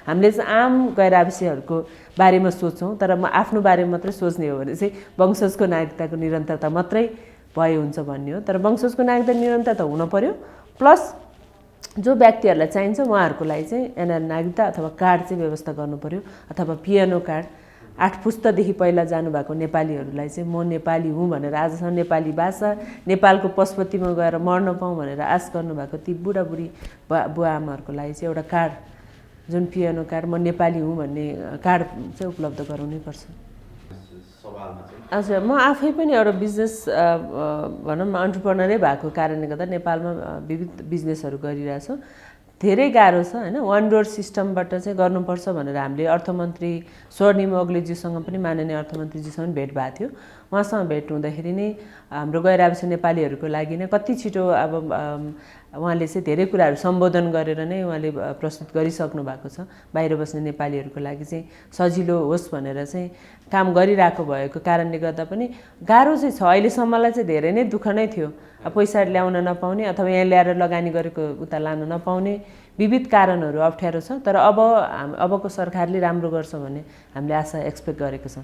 हामीले चाहिँ आम गैर आवासीयहरूको बारेमा सोच्छौँ, तर म आफ्नो बारेमा मात्रै सोच्ने हो भने चाहिँ वंशजको नागरिकताको निरन्तरता मात्रै भए हुन्छ भन्ने हो। तर वंशजको नागरिकता निरन्तरता हुन पर्यो, प्लस जो व्यक्तिहरूलाई चाहिन्छ उहाँहरूको लागि चाहिँ एनआर नागरिकता अथवा कार्ड चाहिँ व्यवस्था गर्नु पर्यो, अथवा पिएनओ कार्ड। 8 पुस्तादेखि पहिला जानुभएको नेपालीहरूलाई चाहिँ म नेपाली हुँ भनेर आजसम्म नेपाली भाषा नेपालको पशुपतिमा गएर मर्न पाऊँ भनेर आश गर्नुभएको ती बुढाबुढी बुवा आमाहरूको लागि चाहिँ एउटा कार्ड, जुन पिएनओ कार्ड, म नेपाली हुँ भन्ने कार्ड चाहिँ उपलब्ध गराउनै पर्छ। हजुर, म आफै पनि एउटा बिजनेस भनौँ न अन्टरप्रेनरै भएको कारणले गर्दा नेपालमा विविध बिजनेसहरू गरिरहेछु। धेरै गाह्रो छ हैन। वान डोर सिस्टमबाट चाहिँ गर्नुपर्छ भनेर हामीले अर्थमन्त्री स्वर्णिम ओग्लेज्यूसँग पनि, माननीय अर्थमन्त्रीजीसँग भेट भएको थियो। उहाँसँग भेट हुँदाखेरि नै हाम्रो गैर आवासीय नेपालीहरूको लागि नै कति छिटो अब उहाँले चाहिँ धेरै कुराहरू सम्बोधन गरेर नै उहाँले प्रस्तुत गरिसक्नु भएको छ। बाहिर बस्ने नेपालीहरूको लागि चाहिँ सजिलो होस् भनेर चाहिँ काम गरिरहेको भएको कारणले गर्दा पनि गाह्रो चाहिँ छ। अहिलेसम्मलाई चाहिँ धेरै नै दुःख नै थियो। पैसा ल्याउन नपाउने अथवा यहाँ ल्याएर लगानी गरेको उता लान नपाउने विविध कारणहरू अप्ठ्यारो छ। तर अबको सरकारले राम्रो गर्छ भन्ने हामीले आशा एक्सपेक्ट गरेको छौँ।